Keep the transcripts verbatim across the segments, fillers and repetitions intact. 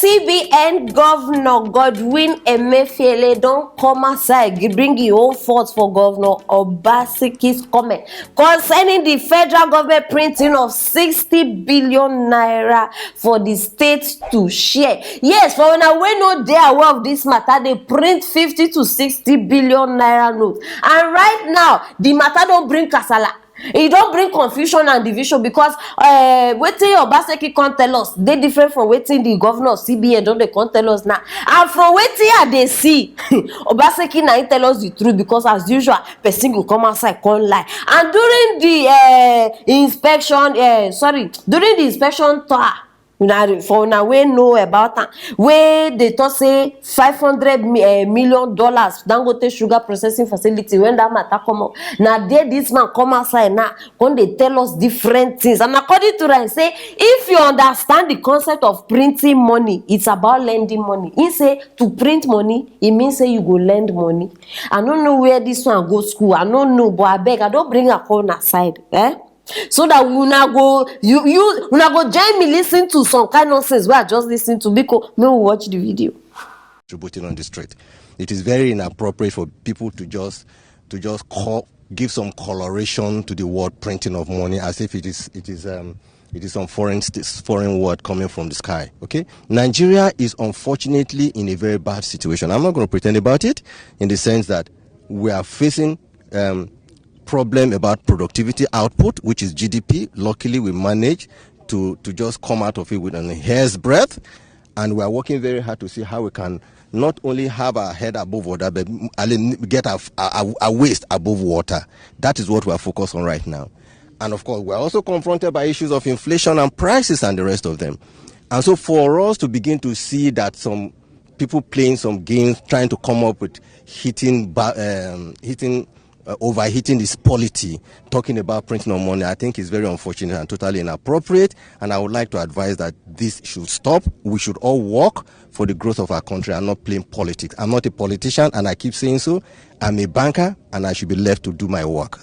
C B N Governor Godwin Emefiele don come outside, bring im own fault for Governor Obaseki's comment concerning the federal government printing of sixty billion naira for the state to share. Yes, for una wey no dey aware of this matter, they print fifty to sixty billion naira note. And right now, the matter don bring kasala. E don bring confusion and division because uh, wetin Obaseki come tell us dey different from wetin the governor of C B N don dey come tell us now. And from wetin I dey see, Obaseki na him tell us the truth, because as usual, person go come outside come lie. And during the uh, inspection, uh, sorry, during the inspection tour, una for una wey know about am, wey dey talk say five hundred mi- eh, million dollars Dangote sugar processing facility, when that matter come up, na there this man come outside now come dey tell us different things. And according to am, say if you understand the concept of printing money, it's about lending money. He say to print money, e mean say you go lend money. I no know where this one go school, I no know, but abeg, I don bring am come una side, eh? So that una go you you una go join me listen to some kind nonsense wey I just listen to, because make we watch the video. Distributing on the street. It is very inappropriate for people to just to just call give some coloration to the word printing of money as if it is it is um it is some foreign st- foreign word coming from the sky. Okay, Nigeria is unfortunately in a very bad situation. I'm not going to pretend about it, in the sense that we are facing um, problem about productivity output, which is G D P. Luckily, we managed to to just come out of it with an hair's breadth, and we are working very hard to see how we can not only have our head above water, but m- at least get our, our, our waist above water. That is what we are focused on right now. And of course, we are also confronted by issues of inflation and prices and the rest of them. And so, for us to begin to see that some people playing some games, trying to come up with hitting, ba- um, hitting, uh, overheating this polity, talking about printing of money, I think is very unfortunate and totally inappropriate. And I would like to advise that this should stop. We should all work for the growth of our country and not playing politics. I'm not a politician, and I keep saying so. I'm a banker, and I should be left to do my work.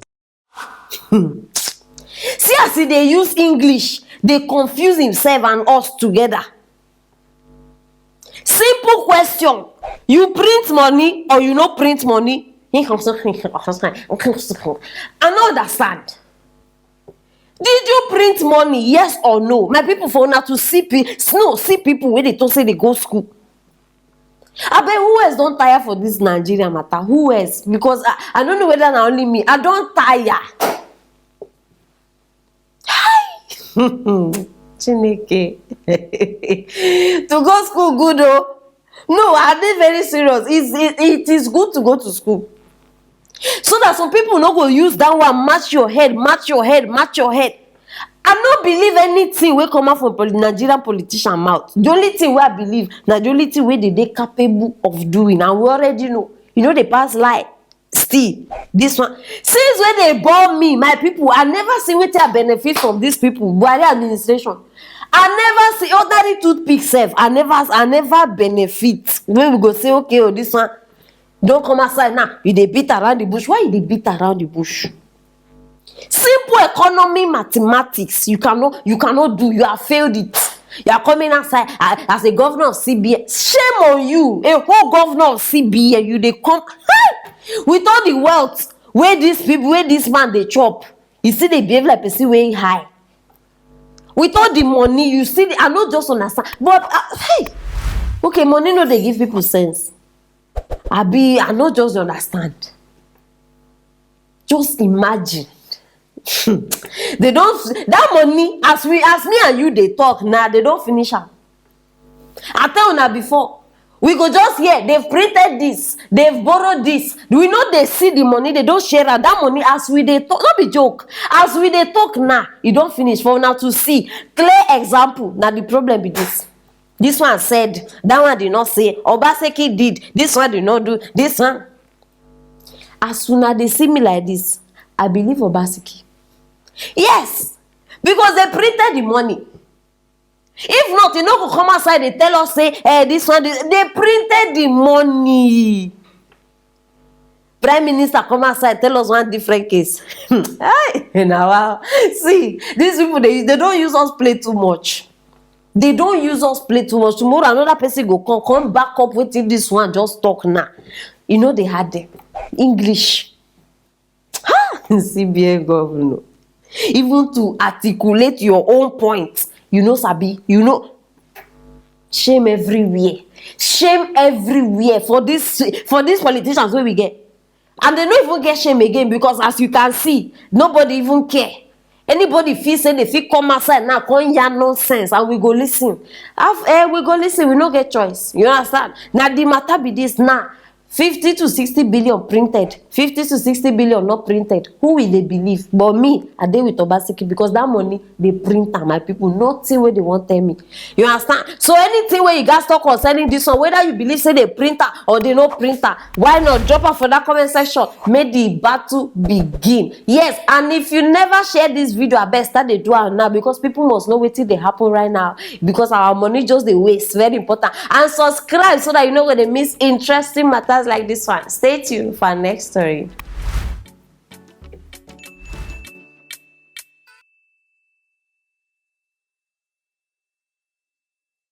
See as he dey use English dey confuse himself and us together. Simple question: you print money or you no print money? I no understand. Did you print money, yes or no? My people, for una to see pe- no see people wey dey talk say they go school. Abeg, who else don tire for this Nigeria matter? Who else? Because I, I don't know whether na only me. I don tire. Hi! Chineke. To go school good o. No, I dey very serious. It's, it, it is good to go to school. So that some people no go use that one match your head, match your head, match your head. I no believe anything wey come out from poli- Nigerian politician mouth. The only thing wey I believe na the only thing wey they dey capable of doing, and we already know. You know, they pass lie. Still, this one, since when they bore me, my people, I never see wetin I benefit from these people, Buhari administration. I never see ordinary toothpick sef. I never, I never benefit. When we go say, okay, oh, this one don come outside now, you dey beat around the bush. Why you dey beat around the bush? Simple economy mathematics. You cannot, you cannot do. You have failed it. You are coming outside uh, as a governor of C B N. Shame on you, a whole governor of C B N. You dey come hey! With all the wealth where these people, where this man they chop. You see, they behave like person way high. With all the money, you see, the, I no just understand. But uh, hey, okay, money no they give people sense. I be, I no just understand. Just imagine. They don't that money as we as me and you they talk now, they don't finish am. I tell una before, we go just hear they've printed this, they've borrowed this. We know they see the money, they don't share am. That money as we they talk, not be joke. As we they talk now, you don't finish. For now to see clear example. Now the problem be this. This one said, that one did not say. Obaseki did. This one did not do. This one. As soon as they see me like this, I believe Obaseki. Yes, because they printed the money. If not, you no go come outside. They tell us say, eh, this one. This, they printed the money. Prime Minister come outside tell us one different case. Hey, now wow. See, these people they they don't use us play too much. They don use us play too much. Tomorrow another person go come come back up wetin this one just talk now. E no dey hard them. English. Ha! C B N governor. Even to articulate your own point, you no sabi, you no. Shame everywhere. Shame everywhere for this, for these politicians wey we get. And they no even get shame again, because as you can see, nobody even care. Anybody feel say they fit come outside now, come yarn nonsense, and we go listen. Af- eh, we go listen, we no get choice. You understand? Now the matter be this now. Fifty to sixty billion printed, fifty to sixty billion not printed. Who will they believe? But me, I dey with Obaseki, because that money they print am, my people. Nothing wey they wan tell me. You understand? So anything wey you guys talk concerning this one, whether you believe say they print am or they no print am, why not drop am for that comment section? Make the battle begin. Yes, and if you never share this video, abeg start dey do am now, because people must know wetin dey happen right now, because our money just dey waste. Very important. And subscribe so that you no go dey miss interesting matters like this one. Stay tuned for our next story.